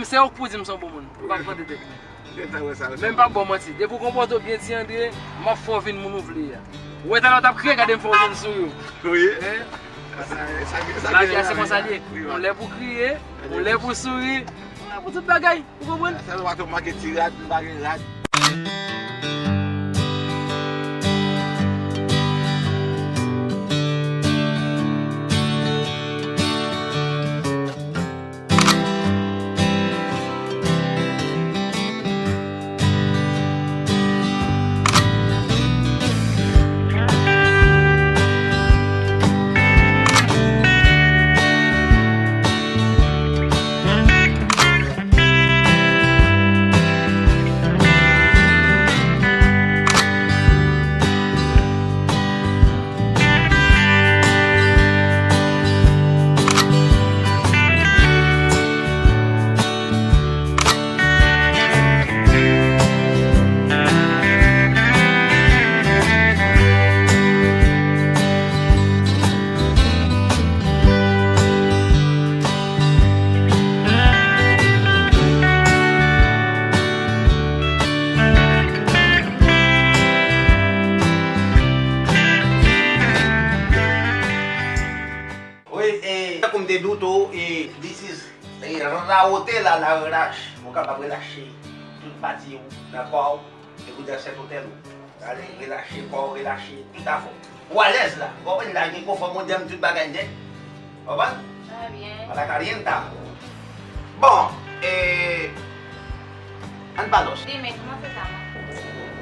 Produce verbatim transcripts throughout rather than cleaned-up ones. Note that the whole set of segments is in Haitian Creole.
Se ou k pou di m se yon bon moun. Ou pa mande tèt mwen. Men m p ap ba w manti. Depi w konpòte w byen, Ti Andre, m ap fè w vin moun ou vle a. Ou wè talè w t ap kriye, gade m fè w jwenn souri w. Wi. Lavi a se konsa l ye. Yon lè pou w kriye, yon lè pou w souri, yon lè pou tout bagay. Ou konprann? Sèlman pa twò make ti rad, m pa gen rad. Wi, e, tankou m te di w tou, e, this is, e, rawote la, la relâche. Ou kapab relache tout pati w nan kò w, e pou dans cet hôtel ou. Ale, relache kò w, relache tout afè w. Ou alèz la. Ou konprann la, gen konfò modèn, tout bagay nèt. Konprann? Très bien. Para calienta. Bon, e, ann pa lòs. Dime, comment se llama?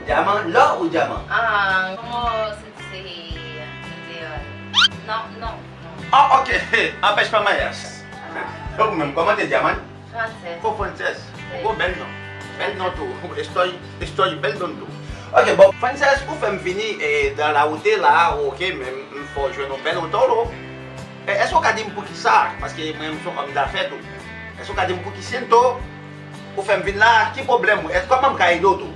Dyaman, lò ou dyaman? Ah, como se dice en creol? No, no, no. Ah, ok. Anpèch pa mayas. Ou menm, kòman te dyaman? Frances. Ko Frances. Wi. Ko bèl non. Bèl non tou. Estoy, estoy bèl non tou. Ok, bon, Frances, ou fè m vini, e, dans la route la, ok, men m fè w jwenn yon bèl otòl. E, èske w ka di m poukisa? Paske mwen, m se yon òm dafè tou. Èske w ka di m poukisa tou? Ou fè m vin la, ki pwoblèm ou? Èske kòman m ka ede w tou?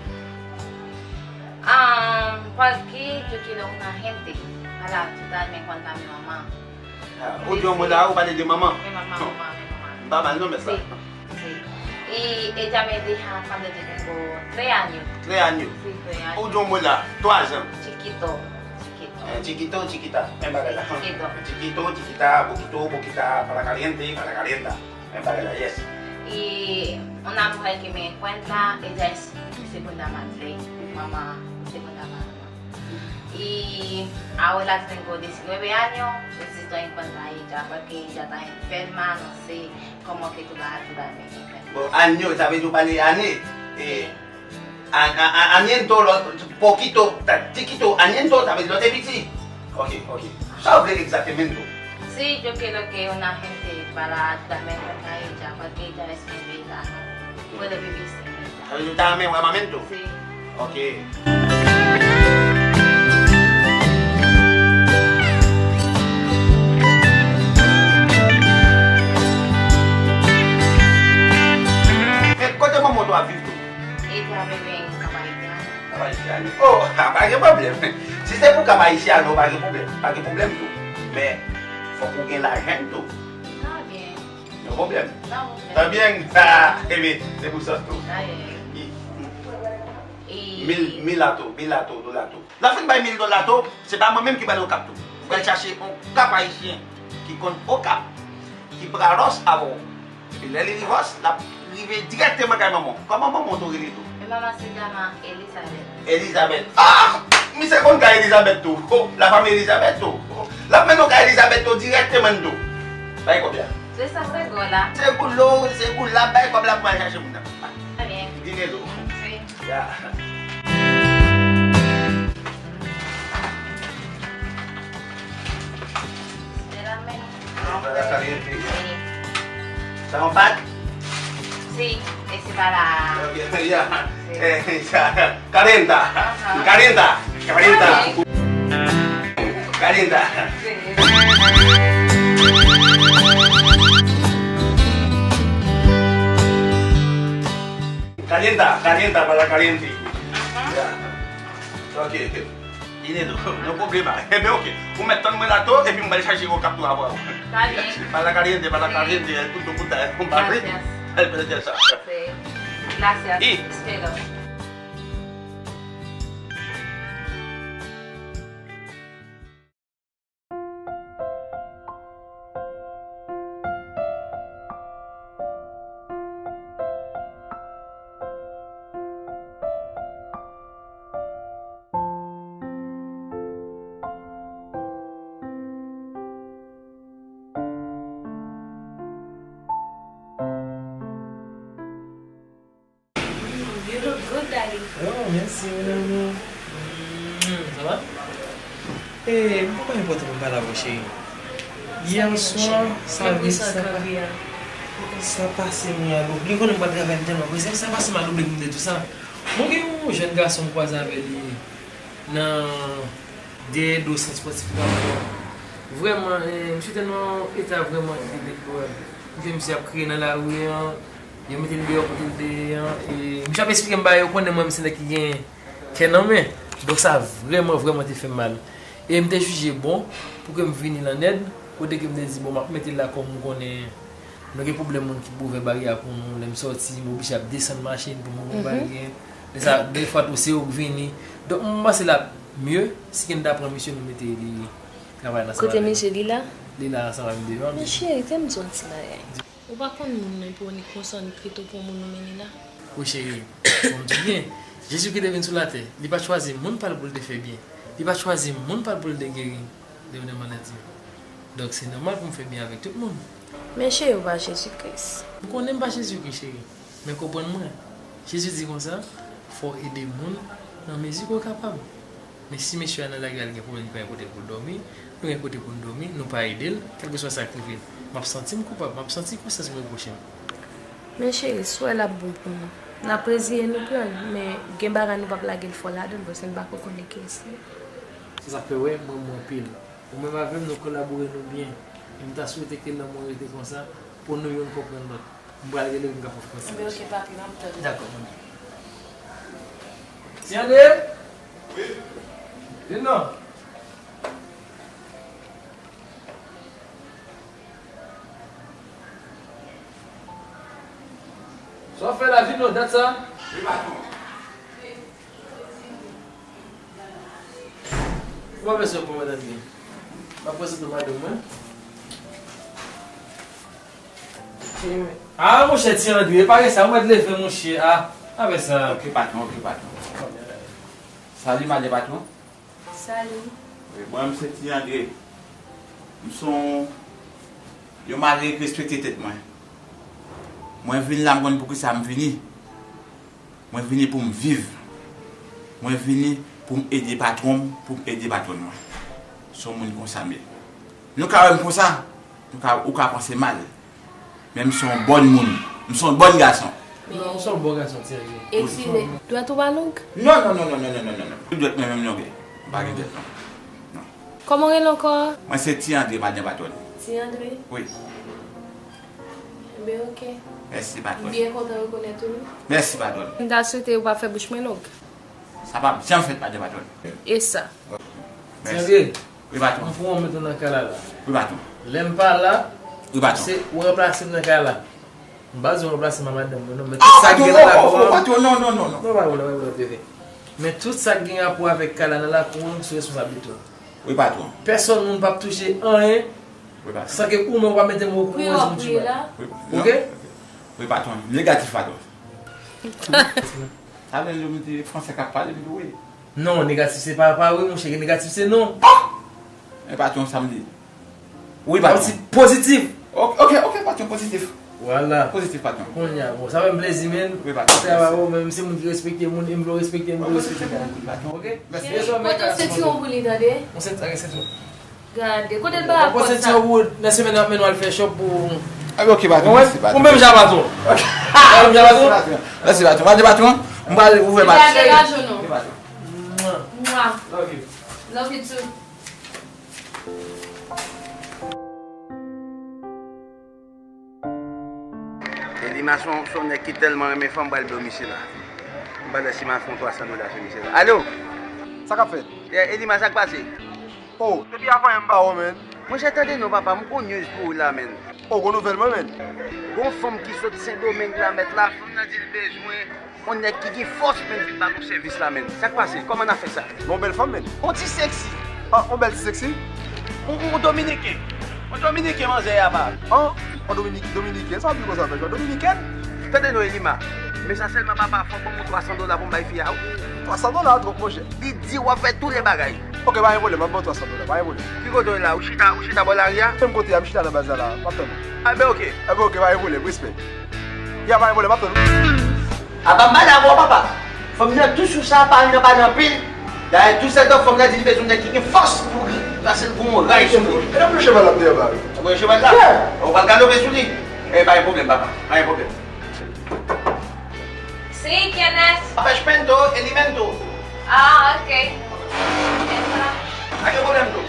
Um, porque yo quiero una gente para ayudarme con la mi mamá. Ah, ou di yon mo la, ou pale de manman. Mi mamá, mamá, mi mamá. M pa mal non, mèt la. Sí, sí. Y ella me deja cuando yo tengo tres años. Tres años. Sí, tres años. Ou di yon mo la, twa zan. Chiquito, chiquito. Eh, chiquito, chiquita. Men bagay la. Chiquito. Chiquito, chiquita, poquito, poquita, para caliente, para calienta. Men bagay la, yes. Y una mujer que me encuentra, ella es mi segunda madre, mamá, mi segunda mamá. Y ahora tengo diecinueve años, necesito encontrar a ella porque ella está enferma, no sé cómo que tú vas a ayudarme a encontrar. Bon, año, sa vle di w pale ane. E, a, a, a, aniento, lòt, poquito, ta, chiquito, aniento, sa vle di lè w te piti. Ok, ok. Sa w vle egzakteman tou? Sí, yo quiero que una gente para ayudarme a encontrar a ella, porque ella es mi vida, ¿no? Puede vivir sin ella. Sa vle di w ta renmen wè manman m tou? Sí. Ok. E kote manman w tou ap viv tou? Ella vive en Cabo Haitiano. Cabo Haitiano. Oh, pa gen pwoblèm. Si se pou Cabo Haitiano, pa gen pwoblèm. Pa gen pwoblèm tou. Men, fòk ou gen lajan tou. Está bien. Gen pwoblèm. Está bien. Está bien. Ah, ebyen, se pou sòs tou. Ay, ay, ay. I, i, mil, milato, milato, dolato. Lè w fin bay mil dolato, se pa mwen menm ki ba l Okap tou. Ou pral chache yon Kap Ayisyen ki konn Okap, ki pral Ròs avè w. Epi lè li rive Ròs, l ap rive dirèkteman kay manman w. Kòman manman w tou rele tou? Mi mamá se llama Elizabeth. Elizabeth. Ah! Misye konn kay Elizabeth tou. Oh, la famille Elizabeth tou. Oh, l ap mennen w kay Elizabeth tou dirèkteman tou. Bay kòb la. Se sa, se gwo la. Se gwo lo, se gwo la, bay kòb la pou al chache moun nan. Très bien. Dinelo. Sí. Ya. De la men. Para caliente. Sí. Sa yon bag? Sí, ese para. Ok, ya. Sí. Eh, ya. Calienta. Ajá. Calienta. Calienta. Está bien. Calienta. Sí. Calienta, calienta, para caliente. Ajá. Ya. Ok. Dinelo, no problema. Ebyen, ok. Ou mèt tann mwen la tou, epi m pral chache Okap tou avè w. Está bien. Para caliente, para caliente, el punto punta, el punta. Gracias. Al mwen sa. Fè glase a, espè la. You look good, daddy. Oh, mèsi, mon amour. Mm, sa va? Eh, m pa konn enpòtan pou m pale avè w, cheri. Yè swa, sa vin, sa pa, sa pase m mal. Ou konnen m pral travay, m tèlman prese, sa pase m mal, oubli m de tou sa. Mwen gen yon jèn gason m kwaze avè li nan dèyè do sant spòtif la. Vrèman, eh, misye te nan yon eta vrèman deplorab. Misye, misye ap kriye nan lari an, yo mete l deyò kote l te ye an, e misye ap esplike m bagay, yo konnen mwen, m se nèg ki gen kè nan men. Donk sa vrèman, vrèman te fè m mal. E m te jije bon pou ke m vini lan èd, kote ke m te di, bon, m ap mete l la kòm ou konnen nou gen pwoblèm moun ki pou ouvè baryè a pou nou. Lè m sòti, m oblije ap desann machin pou m ouvè baryè. Lè sa, defwa tou, se yo k vini. Donk, m panse l ap mye si ke n ta pran misye, nou mete li travay ansanm avè nou. Kote misye, li la? Li la ansanm avè m deyò. Men cheri, tande m di w yon ti bagay. Ou pa konn moun nan pou ni konsa, ni krito pou moun ou mennen la. Wi, cheri, fò m di w byen, Jezi ki te vin sou latè, li pa t chwazi moun pa l pou l te fè byen. Li pa t chwazi moun pa l pou l te geri de yon maladi. Donk, se nòmal pou m fè byen avèk tout moun. Men cheri, ou pa Jezi Kris. M konnen m pa Jezi Kris, cheri. Men konprann mwen. Jezi di konsa, fò w ede moun nan mezi ke w kapab. Men si mesye a nan lari a, li gen pwoblèm, li pa gen kote pou l dòmi, nou gen kote pou n dòmi, nou pa ede l, kèlkeswa sa k rive l, m ap santi m koupab, m ap santi konsyans mwen repwoche m. Men cheri, si w wè l ap bon pou nou, n ap reziye nou pran l, men gen bagay nou p ap lage l fò ladan l, paske n pako konnen kiyès li ye. Se sa k fè w wè m renmen w anpil. Ou menm avè m, nou kolabore nou byen. E m ta swete ke lanmou an rete konsa, pou nou youn konprann lòt. M pral rele w, m ka fè w konsa. Enben, oke, papi, m ap tann ou. Dakò, manmi. Ti Andre? Wi? Vin non. Sa w fè la, vin non, dat sa? Wi, patwon. Ou pa bezwen pou madanm li. M ap prezante w madanm mwen. Ah, monchè, Ti Andre, pa gen sa, ou mèt leve, monchè. Ah, pa fè sa. Ok, patwon, ok, patwon. Salut, madanm patwon. Salut. Wi, mwen, m se Ti Andre. M se yon, yon mari ki respekte tèt mwen. Mwen vin la, m konn poukisa m vini. Mwen vini pou m viv. Mwen vini pou m ede patwon m, pou m ede patwòn mwen. Se yon moun konsa m ye. Nou ka wè m konsa, nou ka, ou ka panse mal. Men m se yon bòn moun. M se yon bòn gason. Non, ou se yon bon gason, Ti Andre. Eskize. Dwèt ou pa long? Non, non, non, non. Tout dwèt mwen menm longè. M pa gen dwèt, non. Non. Kòman w rele ankò? Mwen se Ti Andre, madanm patwòn. Ti Andre? Wi. Enben, oke. Mèsi, patwòn. M byen kontan rekonèt ou, wi. Mèsi, patwòn. M ta swete ou pa fè bouch mwen long. Sa p ap janm fèt, madanm patwòn. E sa? Mèsi. Ti Andre, wi, patwòn. M pran w met ou nan kay la la. Wi, patwòn. Lè m pa la, wi, patwòn, se ou ranplase m nan kay la. M pa di w ranplase m a madanm mwen, non, men tout sa k gen nan lakou an. Ah, patwòn, non, non, non, non, non. Non, pa vre, pa vre, pa vre. Men tout sa k gen rapò avèk kay la nan lakou an, se responsablite w. Wi, patwon. Pèsòn moun p ap touche anyen, wi, patwon, san ke ou menm ou pa mete men w okouran. Wi, non. Oke? Wi, patwon. Negatif, patwon. Sa vle di, m di fransè k ap pale, m di wi. Non, negatif se pa, pa wi, monchè, negatif se non. Ah! Men patwon, sa m di. Wi, patwon. Sa vle di pozitif. Ok, ok, ok, patwon, pozitif. Vwala. Pozitif, patwon. Kounye a, bon, sa fè m plezi, men. Wi, patwon. Travay ou, men, m se moun ki respekte moun, e m vle w respekte m, m vle w respekte moun. Patwon. Ok? Mèsi. Cheri, pote yon sentiwon pou li, tande? Yon senti-, ok, sentiwon. Gade, kote l ba pòt sa? Pote sentiwon pou nan semèn nan, men nou al fè shop pou. Ah, ok, patwon, mèsi, patwon. Ou menm jan, patwon. Ou menm jan, patwon. Mèsi, patwon. Mèsi, patwon. Mwen, patwon. M pral ouvè match. Li pa degaje w, non. Ok, patwon. Mwa. Love you. Love you too. Edima se yon, se yon nèg ki tèlman renmen fanm, m pral ba w misye la. M pral wè si m a fè yon twa san dola sou misye la. Alo? Sa k ap fèt? Yeah, Edima, sa k pase? Oh, depi avan yè m pa wè w, man. Monchè, tande non, papa, m gon news pou ou la, menn. O, gon nouvèl mwen, menn. Gon fanm ki sot Sendomeng la, mèt la, fanm nan di l bezwen yon nèg ki gen fòs, menn, vin ba nou sèvis la, menn. Sa k pase? Kòman n a fè sa? Yon bèl fanm, menn. Yon ti seksi. Ah, yon bèl ti seksi? Yon, yon dominiken. Yon dominiken, manzè a pa. Ah, yon dominiken, dominiken. Sa w ap di konsa, frè Jwa? Dominiken? Tande non, Elima. Men sa sèlman, papa, fò w ban mwen twa san dola pou m bay fi a, wi. Twa san dola twòp, monchè. Li di w ap fè tout lè bagay. Ok, pa gen pwoblèm, m ap ba w twa san dola, pa gen pwoblèm. Ki kote w ye la? Ou chita, ou chita bò lari a? Menm kote a, m chita nan baz la la, m ap tann ou. A ben, ok. A ben, ok, pa gen pwoblèm, respè. Ya, pa gen pwoblèm, m ap tann ou. Apa m pale avè w, papa. Fanm nan tou sou sa, pa nan, pa nan anpil. Dayè, tou sèt tan fanm nan di li bezwen nèg ki gen fòs pou li, pase l gon ray sou li. E nan pwen cheval la, m te anba, wi. Ou pran cheval la? Yeah. Ou pral galope sou li? E pa gen pwoblèm, papa, pa gen pwoblèm. Sí, ¿quién es? Pèch pento, elemento. Ah, ok. Esta. Pa gen pwoblèm tou.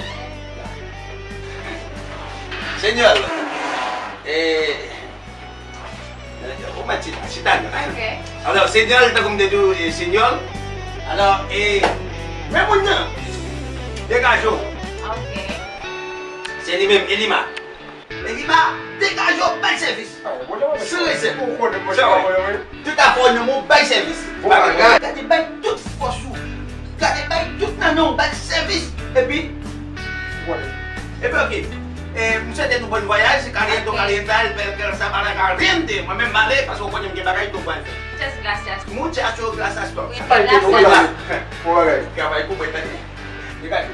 Señor, eh, ou mèt chita, chita. Ok. Alò, señor, tankou m te di w, eh, señor. Alò, eh, men moun nan, degaje w. Ok. Se li menm, Elima. Elima, degaje w, bay sèvis. San rezèv. Sa vre. Tout afè w nan men w, bay sèvis. Gade, bay tout fòs ou. Gade, bay tout nannan w, bay sèvis. Epi, epi, ok. E, m swete nou bòn vwayaj, caliente, caliente, el, el, el, sabana caliente. Mwen menm m ale, paske w konnen m gen bagay tou pou al fè. Muchas gracias. Muchas gracias, papa. Wi, gracias. Bon bagay. Travay pou mwen, tande. Degaje w.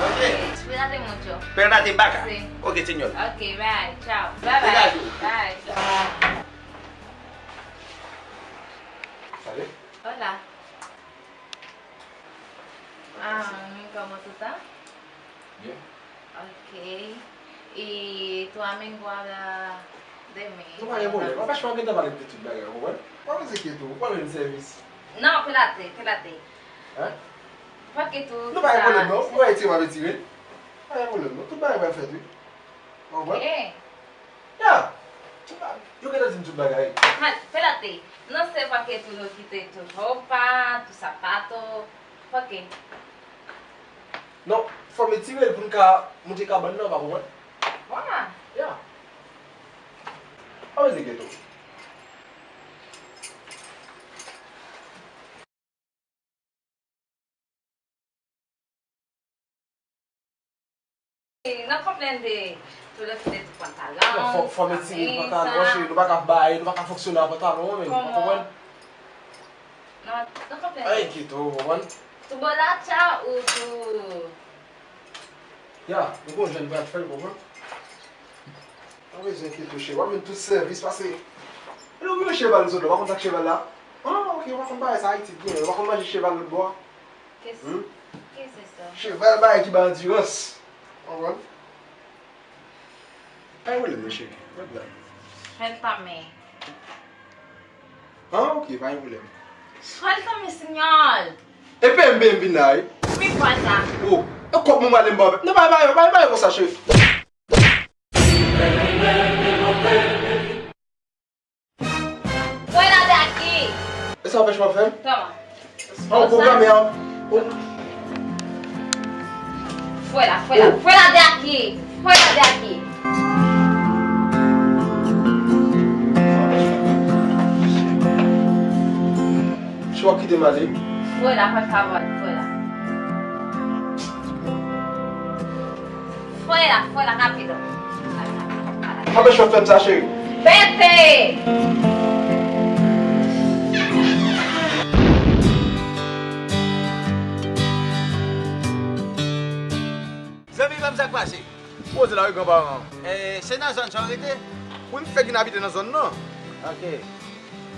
Ok. Cuídate mucho. Pèl la te baka. Sí. Ok, señor. Ok, bye. Chao. Bye bye. Degaje w. Bye. Salut. Hola. Ah, ¿cómo tú estás? Bien. Ok. ¿Y tu amigo habla de mí? Nou pa gen pwoblèm. Anpèch mwen gentan pale de tout bagay, ou konprann? Pa bezwen enkyete w, ou pral jwenn sèvis. No, espérate, espérate. Hein? Porque tú... Nou pa gen pwoblèm non. Mwen retire, mwen retire. Pa gen pwoblèm non. Tout bagay pral fèt, wi. Ou konprann? Ok. Ya. Yo gentan di m tout bagay. Espérate. No sé por qué tú no quites tu ropa, tu zapato. ¿Por qué? Non, fò m retire l pou n ka monte kabann nan, pa konprann? Vwala. Ya. Pa bezwen enkyete w. No comprende tu lo que tu pantalón. Non, fò, fò m retire pantalon an, cheri, nou pa ka bay, nou pa ka fonksyone a pantalon an, menm, ou konprann? No, no comprende. Ay, kite w, ou konprann? Tu borracha o tu... Ya, nou gon jèn pral fè l, ou konprann? Pa bezwen enkyete w, cheri, w ap jwenn tout sèvis, pase. E nou gen cheval nou sot la, w pa konn sa k cheval la? Ah, ok, w pa konn bagay sa Ayiti t genyen, w pa konn manje cheval lòt bò a? Qu'est-ce, qu'est-ce que c'est ça? Cheval bagay ki bay andirans. Ou konprann? Pa gen pwoblèm non, cheri. Suéltame. Ah, ok, pa gen pwoblèm. Suéltame, señor. E peye m, peye m vin la, wi. Mi falta. Oh, e kòb mwen ale m ba w. Non, pa, pa, pa, pa, pa konsa, cheri. Fuera de aquí! E sa w fè, w ap fè m? Toma. An, w pwograme a. Oh. Fuera, fuera, fuera de aquí! Fuera de aquí! Cheri, w ap kite m ale? Fuera, por favor, fuera. Fuera, fuera, rápido. Anpèch mwen fè m sa, cheri. Vete! Zanmi pa m, sa k pase? Poze la wi, granparan. Eh, se nan zòn sa w rete? Wi, m fèk vin abite nan zòn nan. Ok.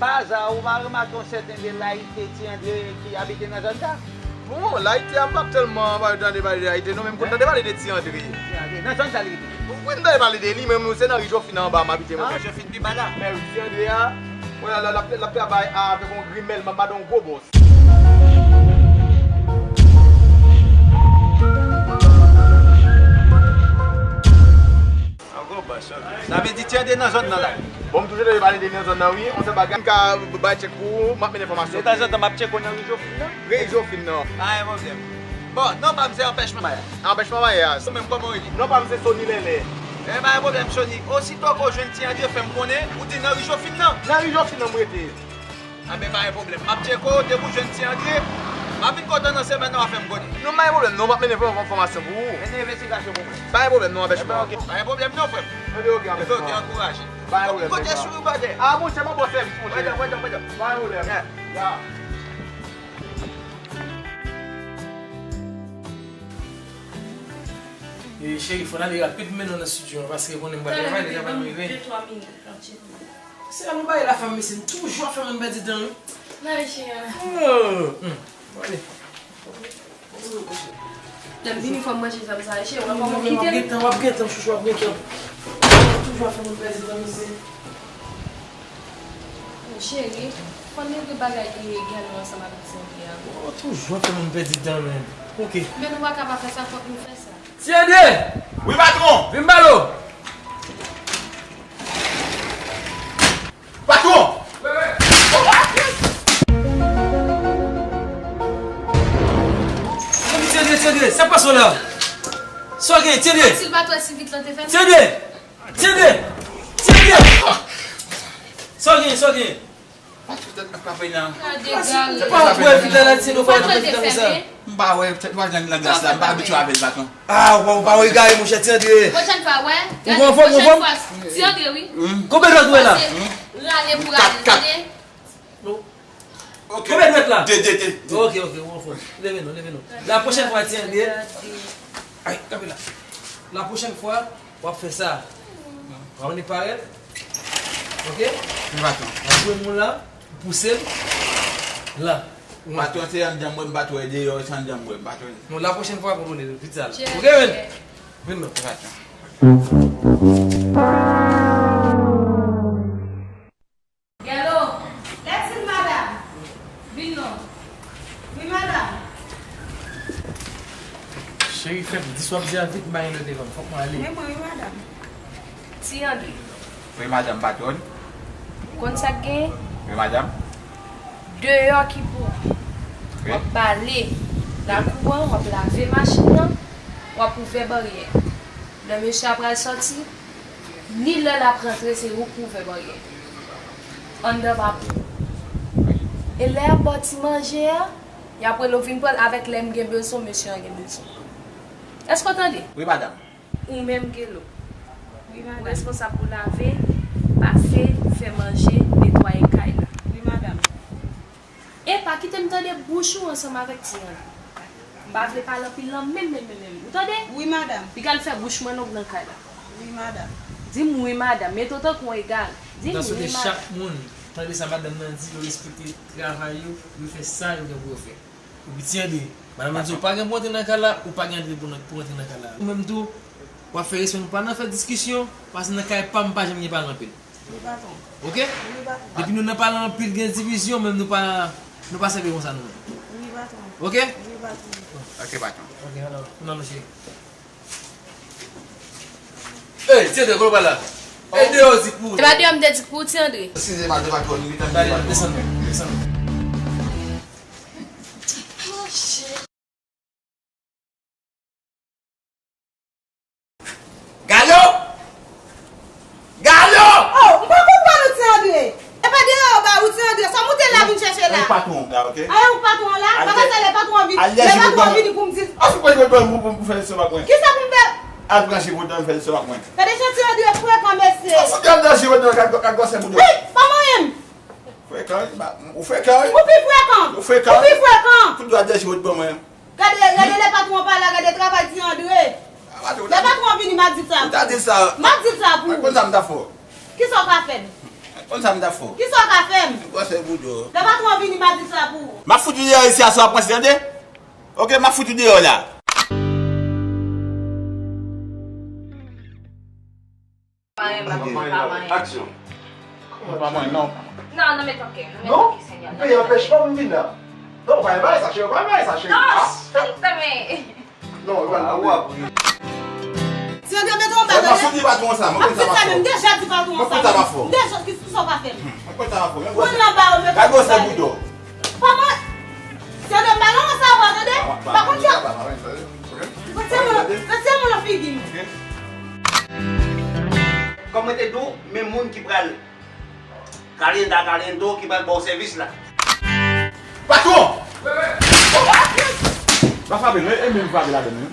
Pa aza, ou pa remake yon sèten de Layite Ti Andre ki abite nan zòn sa? Bon, Layite a, m p ap tèlman tande pale de Layite non, men m konn tande pale de Ti Andre. Ti Andre, nan zòn sa li rete? Wi, m tande pale de li, men se nan ri Jofin anba m abite mwen. Ah, Jofin pi ba la. Men wi, Ti Andre a, mwen la, l ap, l ap travay avèk yon grimèl, m ap madan yon gwo bòs. An gwo bòs, ok. Sa vle di Ti Andre nan zòn nan la? Bon, m toujou tande pale de nan zòn nan, wi. On se bagay, m ka bay tchèk pou ou, m ap mennen enfòmasyon. De tanzantan, m ap tcheke w nan ri Jofin nan. Ri Jofin nan. Pa gen pwoblèm. Bon, non pa m se Anpèchman. Anpèchman Maya. Ou menm kòman w rele? Non pa m se Sony Lèlè. E pa gen pwoblèm, Sony. Osito ke w jwenn Ti Andre, fè m konnen, ou di nan ri Jofin nan. Nan ri Jofin nan m rete. Anben pa gen pwoblèm. M ap tcheke w, depi w jwenn Ti Andre, m ap vin kote w nan semèn nan, w a fè m konnen. Non, pa gen pwoblèm, non, m ap mennen enfò-, enfòmasyon pou ou. Mennen envestigasyon pou mwen. Pa gen pwoblèm, non, Anpèchman. Enben, oke. Pa gen pwoblèm, non, frè m. Enben, oke, Anpèchman. Enben, oke, ankouraje. Pa gen pwoblèm, Anpèchman. Konte sou ou, brother. Ah, monchè, m ap ba w sèvis, monchè. Wè, wè, wè, wè. Ya. Ya. E, cheri, fò n ale rapid, m mennen w nan estidyo an, paske konnen m pral travay, deja pral rive. De twa minit, l ap tcheke. Se la nou bay la fanm, mesye, m toujou ap fè moun pèdi tan, wi. N ale, cheri. Oh, hmm. Bon, ale. Lè m vini, fò m manje zam sa, cheri, w ap kite m. W ap gen tan, w ap gen tan, chouchou, w ap gen tan. Toujou ap fè moun pèdi tan, mesye. Cheri, fò n regle bagay ki gen nou ansanm avèk Ti Andre a. Ou toujou ap fè moun pèdi tan, menm. Oke. Men nou pa ka pa fè sa, fòk nou fè sa. Ti Andre! Wi, patwon! Vin m pale w! Patwon! Ti Andre, Ti Andre, sa k pase w la? Sa w gen, Ti Andre? Ti Andre! Ti Andre! Ti Andre! Sa w gen, sa w gen? Patwon, tèt ap frape nan. Gade gari. Ou pa wè fidèl la, Ti Andre, ou pa wè fidèl konsa. M pa wè, tèt waj nan glas la, m pa abitye avè l, patwon. Ah, ou pa, ou pa wè gari, monchè, Ti Andre. Pwochèn fwa, wè. Ou gade, anfòm, ou pwochèn anfòm? Fwa, Ti Andre, wi. Hmm? Konbyen dwèt ou wè la? Pase, rale pou rale, tande. Non. Ok. Konbyen dwèt la? De, de, de, de. Ok, ok, ou anfòm. Leve non, leve non. La pwochèn fwa, Ti Andre. Ay, kanpe la. La pwochèn fwa, w ap fè sa. W ap vin parèt. Ok? Wi, patwon. W ap jwenn moun la, pouse l. La. Patwon, se anndan m wè, m pa t wè deyò, se anndan m wè, m pa t wè. Non, la pwochèn fwa, konnen, vit sa la. Ok, vin. Vin non. Wi, patwon. Gèlo! Lètid, madanm! Vin non. Wi, madanm. Cheri, fè m di sa w ap di a vit, m pa gen lè devan m. Fòk mwen ale. Men mwen, wi, madanm. Ti Andre. Wi, madanm patwòn. Konn sa k genyen? Wi, madanm. Deyò ki pou ou. Wi. W ap bale lakou an, w ap lave machin nan, w ap ouvè baryè. Lè mesye a pral sòti, ni lè l ap rantre, se ou k pou ouvè baryè. Anndan pa pou ou. E lè y ap ba w ti manje a, y ap rele w vin pran l avèk lè m gen bezwen w, mesye an gen bezwen w. Èske w tande? Wi, madanm. Ou menm, Gelo. Wi, madanm. Ou responsab pou lave, pase, fè manje, netwaye kay la. Wi, madanm. E pa kite m tande bouch ou ansanm avèk Ti Andre. M pa vle pale anpil nan menm, menm, menm, menm. Ou tande? Wi, madanm. Piga l fè bouch mwen nonm nan kay la. Wi, madanm. Di m wi, madanm. Mete w tankou yon egare. Di m wi, madanm. M ta swete chak moun tande sa madanm nan di, yo respekte travay yo, yo fè sa yo gen pou yo fè. Epi Ti Andre, madanm nan di w pa gen pou antre nan kay la, ou pa gen antre pou, pou antre nan kay la. Ou menm tou, w ap fè respè, nou pa nan fè diskisyon, paske nan kay pa m, pa janm gen pale anpil. Wi, patwon. Oke? Wi, patwon. Depi nou nan pale anpil, gen divizyon, menm nou pa, nou pa sèvi konsa nou menm. Wi, patwon. Oke? Wi, patwon. Oke, patwon. Oke, alò, nou nan mache. Ey, Ti Andre, kote w pral la? Ey, deyò, di pou ou. Se pa deyò m te di pou ou, Ti Andre. Eskize, patwon, patwòn, wi, tann. Gade, desann, desann. Oh, shit. Galo! Galo! Oh, m pa konprann ou, Ti Andre. E pa deyò yo ba ou, Ti Andre. Sa w moute la vin chèche la? Ou patwon la, oke? Ayen ou patwon la? Al pa ka sa lè patwon an vini. Lè patwon an vini pou m di. Al fout branche vodou pou, pou, pou fè leson ak mwen. Kisa pou m fè? Al branche vodou fè leson ak mwen. Gade jan Ti Andre frekan, mesye. Al fout branche vodou ka, ka gwosè vodou. Wi, pa manyen m. Frekan, wi, ba, ou frekan, wi. Ou pi frekan. Ou frekan. Ou pi frekan. Fout dwa dèche wot ban mwen. Gade, gade lè patwon an pa la, gade travay Ti Andre. Lè patwon an vini, m a di sa pou ou. Ou ta di sa. M a di sa pou ou. Mwen konn sa m ta fè w. Kisa w ka fè m? Mwen konn sa m ta fè w. Kisa w ka fè m? Mwen se pou di w. Lè patwon an vini, m a di sa pou ou. M ap fout ou deyò isi a swa pran Ti Andre. Oke, m ap fout ou deyò la. Pa manyen, pa manyen, pa manyen. Aksyon. Kòman pa manyen? Non. Non, non, met oke, non, met oke, Senyè. Ou peye anpèchman pou m vin la. Non, ou pa gen bagay sa, cheri, ou pa gen bagay sa, cheri. Non, chita, men. Non, ou pa gen. Ti Andre mete yon bal nan men. Mwen soti patwon sa, mwen konn sa pa fè. M deja di patwon sa. Mwen konn sa pa fè. M deja, kisa w ka fè m? Mwen konn sa pa fè. Mwen konn sa pa fè. Gade gwosè bouda w. Pa mwen. Ti Andre, m pa nan sa, ou tande? Pa konn sa. Sa sèlman nan figi m. Kòm mwen te di w, men moun ki pral Calienta, Caliento ki pral ba w sèvis la. Patwon! Pa frape non, e menm frape ladan menm.